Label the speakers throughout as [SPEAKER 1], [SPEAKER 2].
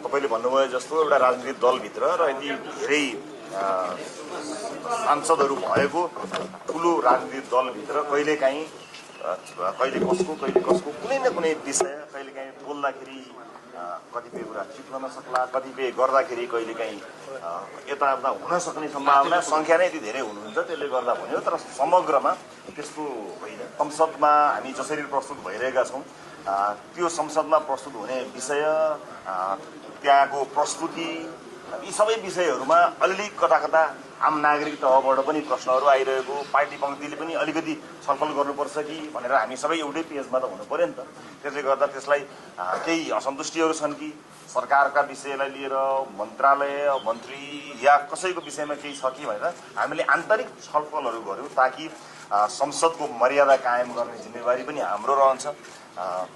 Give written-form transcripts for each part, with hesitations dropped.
[SPEAKER 1] तपाईले भन्नुभयो जस्तो एउटा राजनीतिक दलभित्र र यति धेरै सांसदहरू भएको ठुलो राजनीतिक दलभित्र कहिलेकाहीँ कहिले कसको कुनै न कुनै विषय कहिलेकाहीँ बोल्दाखेरि कतिपय कुरा चिप्न नसक्ला, कतिपय गर्दाखेरि कहिलेकाहीँ यताउता हुन सक्ने सम्भावना संख्या नै यति धेरै हुनुहुन्छ, त्यसले गर्दा भन्यो। तर समग्रमा त्यस्तो होइन। संसदमा हामी जसरी प्रस्तुत भइरहेका छौँ त्यो संसदमा प्रस्तुत हुने विषय, त्यहाँको प्रस्तुति, यी सबै विषयहरूमा अलिअलि कता आम नागरिक तहबाट पनि प्रश्नहरू आइरहेको, पार्टी पङ्क्तिले पनि अलिकति छलफल गर्नुपर्छ कि भनेर हामी सबै एउटै पेजमा त हुनु पर्यो नि त। त्यसले गर्दा त्यसलाई केही असन्तुष्टिहरू छन् कि सरकारका विषयलाई लिएर मन्त्रालय मन्त्री या कसैको विषयमा केही छ कि भनेर हामीले आन्तरिक छलफलहरू गऱ्यौँ, ताकि संसदको मर्यादा कायम गर्ने जिम्मेवारी पनि हाम्रो रहन्छ।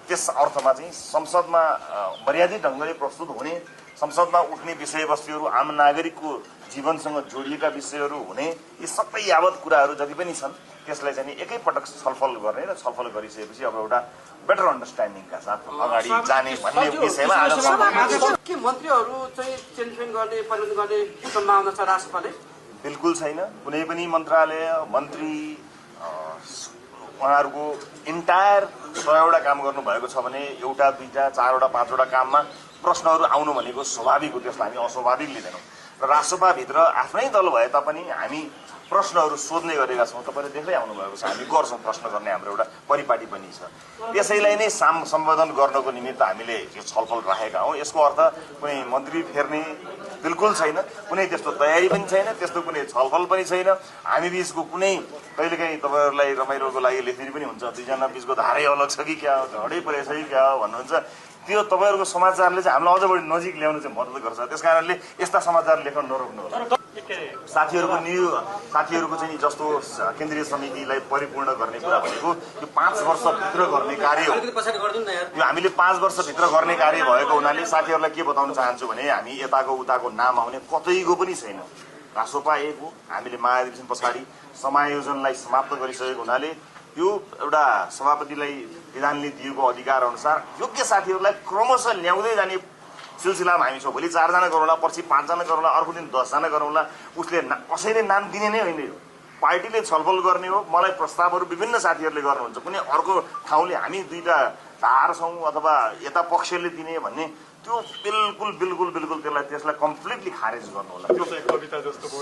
[SPEAKER 1] त्यस अर्थमा चाहिँ संसदमा मर्यादित ढङ्गले प्रस्तुत हुने, संसदमा उठ्ने विषयवस्तुहरू, आम नागरिकको जीवनसँग जोडिएका विषयहरू हुने, यी सबै यावत कुराहरू जति पनि छन् त्यसलाई चाहिँ एकैपटक छलफल गर्ने र छलफल गरिसकेपछि अब एउटा बेटर अन्डरस्ट्यान्डिङका साथ अगाडि जाने भन्ने विषयमा आज
[SPEAKER 2] के मन्त्रीहरू चाहिँ चेन्जमेन्ट गर्ने परिवर्तन गर्ने सम्भावना छ राष्ट्रपाले?
[SPEAKER 1] बिल्कुल छैन। कुनै पनि मन्त्रालय मन्त्री उहाँहरूको इन्टायर 100वटा काम गर्नुभएको छ भने एउटा दुईटा चारवटा पाँचवटा काममा प्रश्नहरू आउनु भनेको स्वाभाविक हो, त्यसलाई हामी अस्वाभाविक लिँदैनौँ। र राष्ट्रसभाभित्र आफ्नै दल भए तापनि हामी प्रश्नहरू सोध्ने गरेका छौँ। तपाईँले देख्दै आउनुभएको छ, हामी गर्छौँ, प्रश्न गर्ने हाम्रो एउटा परिपाटी पनि छ। त्यसैलाई नै सम्बोधन गर्नको निमित्त हामीले यो छलफल राखेका हौँ। यसको अर्थ कुनै मन्त्री फेर्ने बिल्कुल छैन, कुनै त्यस्तो तयारी पनि छैन, त्यस्तो कुनै छलफल पनि छैन। हामी बिचको कुनै कहिलेकाहीँ तपाईँहरूलाई रमाइलोको लागि लेखिदिने पनि हुन्छ, दुईजना बिचको धारै अलग छ कि क्या, झगडै परेछ कि क्या भन्नुहुन्छ। त्यो तपाईँहरूको समाचारले चाहिँ हामीलाई अझ बढी नजिक ल्याउनु चाहिँ मद्दत गर्छ। त्यस कारणले यस्ता समाचार लेख्न नरोक्नु होला। साथीहरूको चाहिँ जस्तो केन्द्रीय समितिलाई परिपूर्ण गर्ने कुरा भनेको यो 5 वर्षभित्र गर्ने कार्य हो। यो हामीले 5 वर्षभित्र गर्ने कार्य भएको हुनाले साथीहरूलाई के बताउन चाहन्छु भने हामी यताको उताको नाम आउने कतैको पनि छैन। रासोपा एक हो। हामीले महाधिवेशन पछाडि समायोजनलाई समाप्त गरिसकेको हुनाले यो एउटा सभापतिलाई विधानले दिएको अधिकार अनुसार योग्य साथीहरूलाई क्रमशः ल्याउँदै जाने सिलसिलामा हामी छौँ। भोलि 4 जना गरौँला, पर्सि 5 जना गरौँला, अर्को दिन 10 जना गरौँला। उसले कसैले नाम दिने नै होइन, यो पार्टीले छलफल गर्ने हो। मलाई प्रस्तावहरू विभिन्न साथीहरूले गर्नुहुन्छ, कुनै अर्को ठाउँले हामी दुईटा धार छौँ अथवा यता पक्षले दिने भन्ने त्यो बिल्कुल त्यसलाई कम्प्लिटली खारेज गर्नु होला। त्यो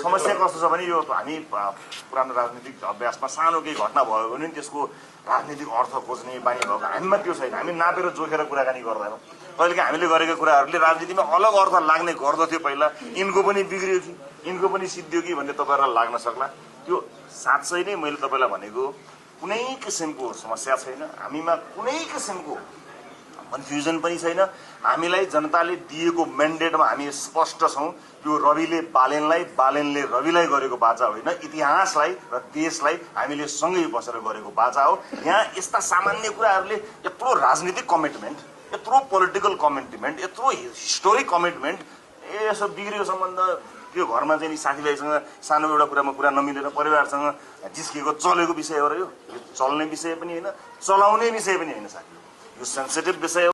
[SPEAKER 1] समस्या कस्तो छ भने यो हामी पुरानो राजनीतिक अभ्यासमा सानो केही घटना भयो भने त्यसको राजनीतिक अर्थ खोज्ने बानी भएको, हामीमा त्यो छैन। हामी नापेर जोखेर कुराकानी गर्दैनौँ। कहिलेकाहीँ हामीले गरेको कुराहरूले राजनीतिमा अलग अर्थ लाग्ने गर्दथ्यो। पहिला यिनको पनि बिग्रियो कि यिनको पनि सिद्धियो कि भन्ने तपाईँहरूलाई लाग्न सक्ला। त्यो साँच्चै नै मैले तपाईँलाई भनेको कुनै किसिमको समस्या छैन, हामीमा कुनै किसिमको कन्फ्युजन पनि छैन। हामीलाई जनताले दिएको म्यान्डेटमा हामी स्पष्ट छौँ। यो रविले बालेनलाई, बालेनले रविलाई गरेको बाचा होइन, इतिहासलाई र देशलाई हामीले सँगै बसेर गरेको बाचा हो। यहाँ यस्ता सामान्य कुराहरूले यत्रो राजनीतिक कमिटमेन्ट, यत्रो पोलिटिकल कमिटमेन्ट, यत्रो हिस्टोरिक कमिटमेन्ट, यसो बिग्रियो सम्बन्ध, त्यो घरमा चाहिँ साथीभाइसँग सानो एउटा कुरामा कुरा नमिलेर परिवारसँग जिस्किएको चलेको विषय हो र यो चल्ने विषय पनि होइन, चलाउने विषय पनि होइन साथी। यो सेन्सिटिभ विषय हो।